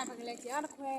ပကလဲၤကဲအီၣ်တခွဲ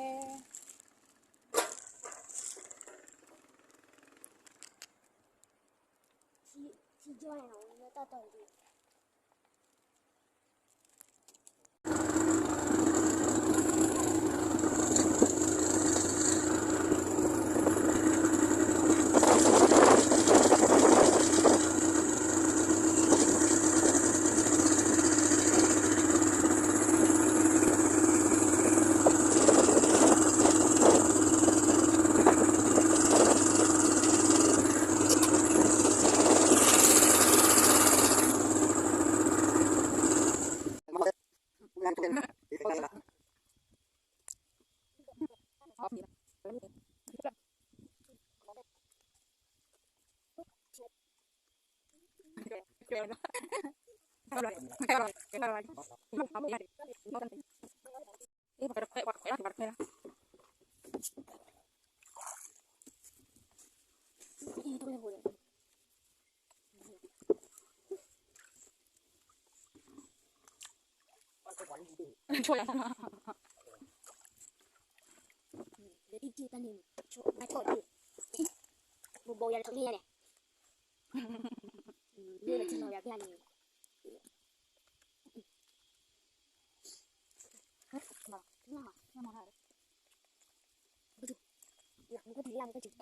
ထံကၠီန့ၣ် တၢ်တီၤ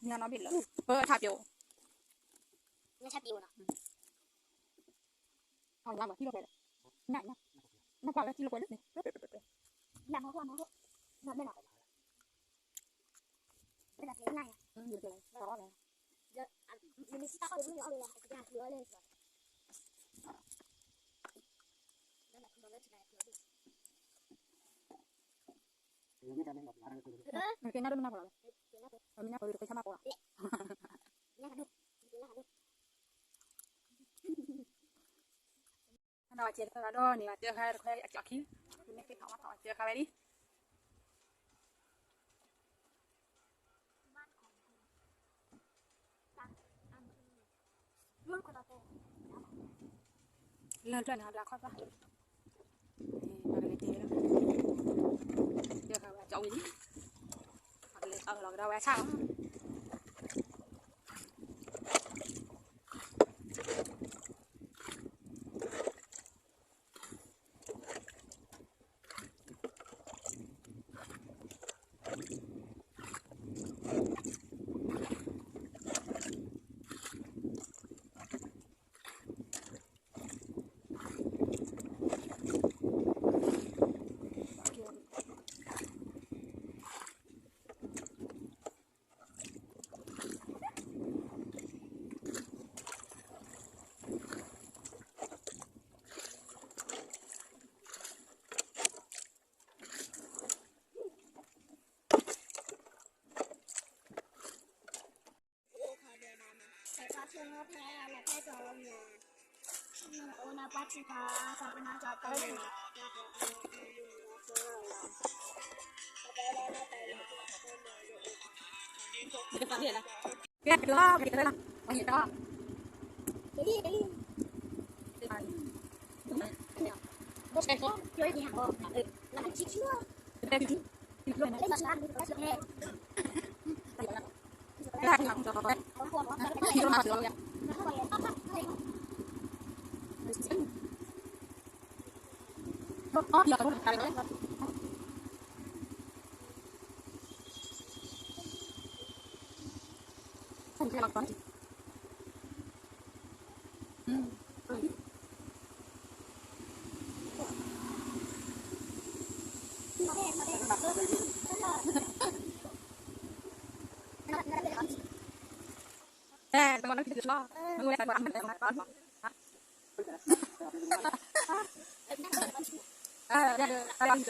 ညါနီၢ်ဘ့ၣ်လၢ ပထါပျိ ညါထါပျိနီၤ အလါမၤထံလီၤကွဲလၢ ညါညါ နကွၢ်လၢထံလီၤကွဲလၢန့ၣ် ညါမၤဟိၣ်မၤဟိၣ် ညါမဲနီၤ ကဲညါဒိၣ်မနၢ်ဖီလီၤ မနၢ်ဖီလီၤတခွဲဆၢမၤပိာ်လီၤ ဒီးဝဲစဲးတဖျၢၣ်ဒီးန့ၣ် ဝဲတၢ်ခါတခွဲအကၠီခံ မ့ၢ်က့ၤထီၣ်ဝဲထီၣ်ဝဲတၢ်ခါဝဲလံ လၢၢ်တဖျၢၣ်န့ၣ် အဘျါခီၣ်သၣ် ပကလဲၤတဲလီၤ တၢ်ခါဝဲအကၠီဝံၤလံ ပကလဲၤတီၢ်လီၤကဒီးဝဲဆၣ်လီၤ